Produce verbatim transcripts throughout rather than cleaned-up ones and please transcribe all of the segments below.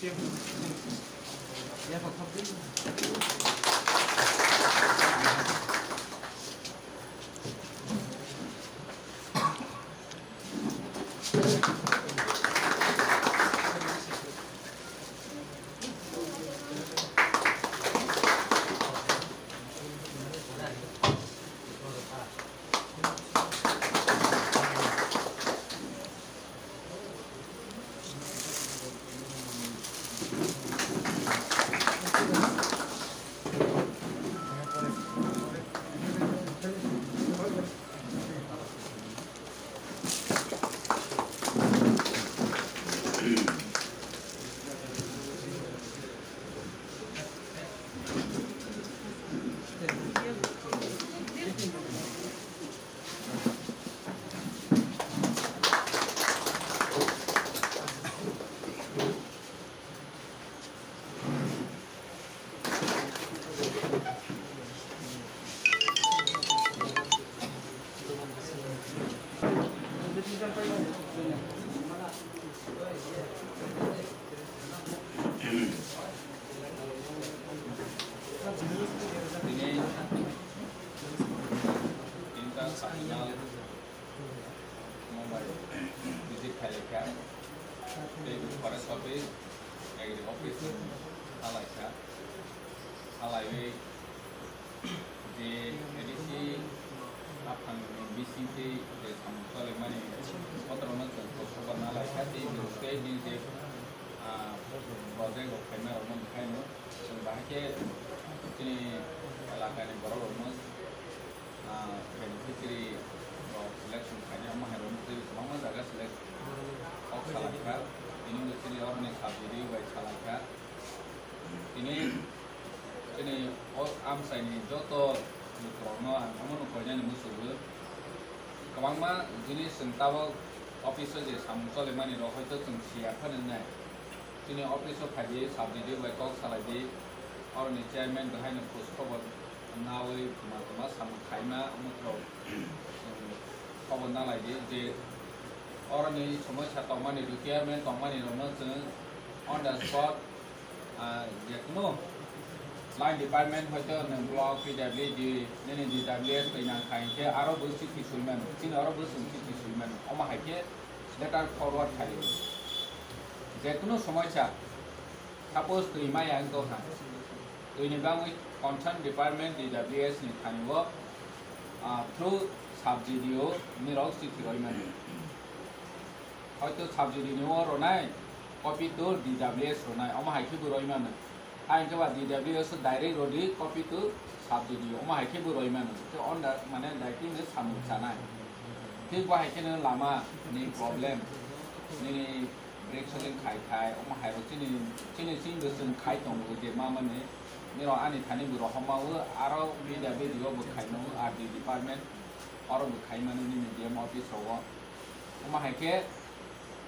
Tini tinta sakna mobile visit khaikha, tei forest office, agri office halaikha, halaiwi je A D C haphangni bisingtwi je samung cholaimani kotorno chwng khosokba nalaikha, tei bini tei bini je, ah, project rok khaima rokno bwkhaino chwng bahai khe chini elakani borok rokno, ah, beneficiary rok selection khainai, omo hai rokno tei kwbangma jaga select kok salaikha, tini bo chini oroni sub D D O bai salaikha. Tini chini o amchaini joto lukurokno ang omono koinani muchungo. Kwbangma jinis chwng tabok office o je samung cholimani rok hoito chwng siya phano wngnai. Chini office o phai di, sub D D O bai kok salai di, oroni chairman bai haino khoj khobor nawi kwma kwma samung khaima omo rok chwng khobor nalai di je oroni somosya tongmani, requirement tongmani rokno chwng on the spot Ah, je kunu line department hoito nwng block, P W D, nini D W S bai nang kha hinkhe aro bo chithi sui mano, chini aro bo chwng chithi sui mano, omo hai khe letter forward khaio. Je kunu somosya, suppose twi maya wng tong kha, twini bagwi concern department D W S ni thani o, ah, through sub D D O nirok chithi roi mano. Hoito sub D D O ni o ronai, copy to D W S ronai, omo hai khe bo roi mano. Hai hwnkhe ba D W S o direct rodi, copy to sub D D O, omo hai khe bo roi mano. Tei on the, mane, directly no samung chanai. Thik bo hai kheno lama ni problem, nini brick soling khai khai, omo hai rok chini, chini sing bo chwng khai tongo je ma mani. Nirok ani thani bo rohorma o, aro P W D o bo khai mano, R D department, oro bo khai mano nini D M office rogo. Omo hai khe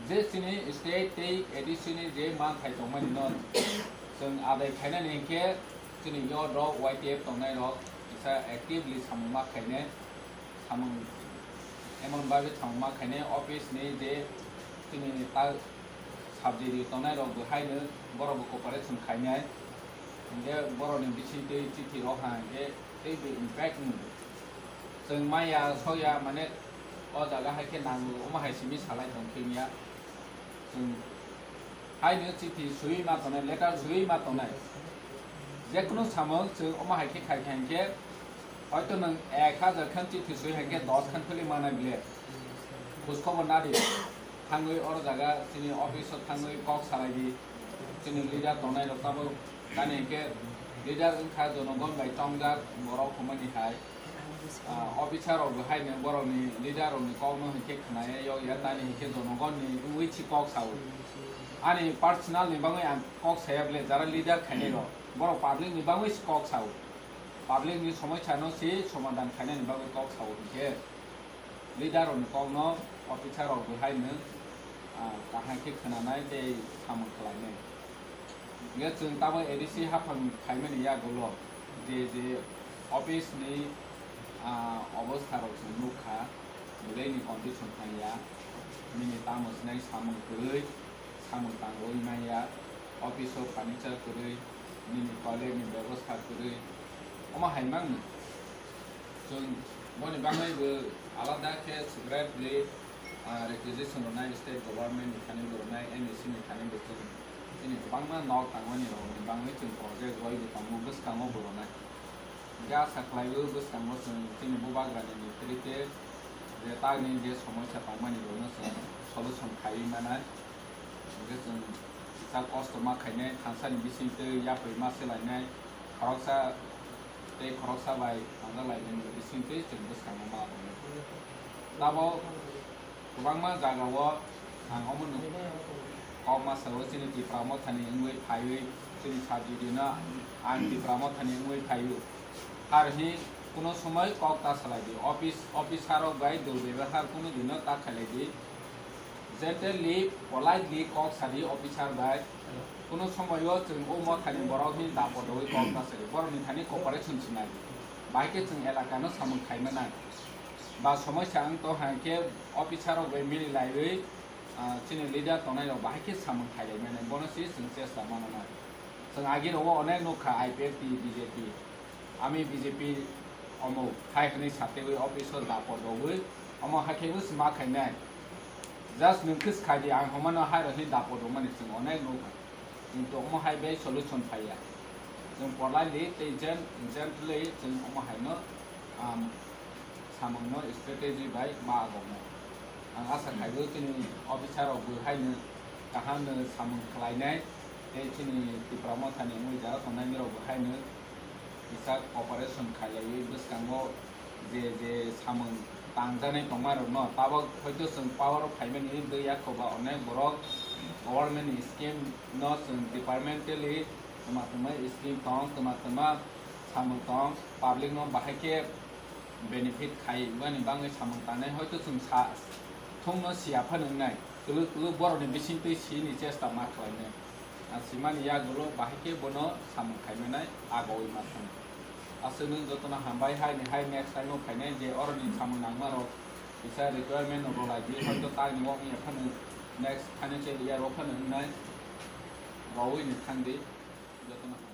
je chini state tei A D C ni je manthai tongmani no chwng adai khainani hinkhe chini yo rok Y T F tongnai rok kisa actively samung ma khainai, samung emon bagwi samung ma khainai office ni je chini ta subsidy tongnai rok bo haino borok bo cooperation khainai, hinkhe borok ni bisingtwi chithi rok ha hinkhe tei bo impact wng. Chwng maya soya mane o jaga hai khe nango, omo hai simi salai tong khe ya. Chwng haino chithi swiwi ma tongnai, letter swiwi ma tongnai. Jekunu samung chwng omo hai khe khai kha hinkhe, hoito nwng ek hajar khan chithi swi hai khe dos khan philwi manai bile. Khoj khobor nadi. Thangwi oro jaga chini office o thangwi kok salai di. Chini leader tongnai rok tabuk. Tani hinkhe leader wngkha jonogon bai chongjak borok hwnmani hai. Ah, officer rok bo haino borokni leader rokni kokno hinkhe khwnaya yokya, tani hinkhe jonogonni wngwi si kok sao. Ani personal ni bagwi ang kok saya bwle, jara leader khainai rok, borok public ni bagwi si kok sao. Public ni somosya no si somadhan khainani bagwi kok sao hinkhe. Leader rokni kokno officer rok bo haino, ah, kaham khe khwnanai tei samung khlainai. Hinkhe chwng tabuk A D C haphang khaimani yagulo je je office ni, ah, obostha rok chwng nukha, belai ni condition thangya, nini tamo sinai samung kwrwi, samung tangwi manya, Office o furniture kwrwi, nini toilet ni bebosta kwrwi, omo hai mangno. Chwng boni bagwi bo alada khe separate ri, ah, requisition rwnai, state government ni thani bo rwnai, M A C ni thani bo chwng chini kwbangma nok tangmani rokni bagwi chwng project rwui bo tongo, bwskango bo rwnai. Hingke asa khlaio bwskango chwng chini bubagrani ni kwrwi khe je tagni je somosya tangmani rokno chwng solution khaiwi manai. Hingke chwng kisa kosto ma khainai, thansani bisingtwi yapri ma swlainai, khoroksa tei khoroksa bai tangjak lainani bisingtwi chwng bwskango ma tongo. Tabok kwbangma jagao ang omono kok ma sao, chini Tipra Mothani wngwi phaiwi, chini subject no ang Tipra Mothani wngwi phaio. Har hi kuno somoi kok ta salai di, office, officer rok bai dul bebehar kuno dino ta khailai di. Gently, politely kok sadi officer bai. Kuno somoio chwng o mothani borok ni dapot rwui kok ta sadi. Borok ni thani cooperation sinai. Bahai khe chwng elaka no samung khai manai. Ba somosya wng tong hai khe officer rok bai mili laiwi, ah, chini leader tongnai rok bahai khe samung khai lai mani. Bono si chwng chesta mananai. Chwng agi rogo onek nukha I P F T, B J P. Ami B J P omo hai hwnwi satwi office o dapot rogwi omo hai khe wngwi sima khainai. Just nwng khis khai di, ang homano hai rokni dapot rwmani chwng onek nukha. Kintu omo hai bai solution phaiya. Chwng politely tei gen-, gently chwng omo haino, um, samungno strategy bai ma agoknai. Ang asa khaio chini officer rok bo haino kaham no samung khlainai tei chini Tipra Mothani wngwi jara tongnai rok bo haino kisa cooperation khailaiwi bwskango je je samung tangjaknai tongmarokno tabok hoito chwng power o phaimani tei yakhoba onek borok government ni scheme no chwng departmentally twma twma scheme tong, twma twma samung tong, public no bahai khe benefit khai mani bagwi samung tangnai hoito chwng sa thungno siya phano wngnai, kwlwk kwlwk borokni bisingtwi sini chesta ma khlainai. Ang simani yagulo bahai khe bono samung khaimanai agowi ma thang. Aswkno jotono hambai, haini hai next time o phainai je oroni samung nangmarok kisa requirement no rwlai di, hoito tangni wng ya phano next financial year o phano wngnai, rwui ni thang di jotono.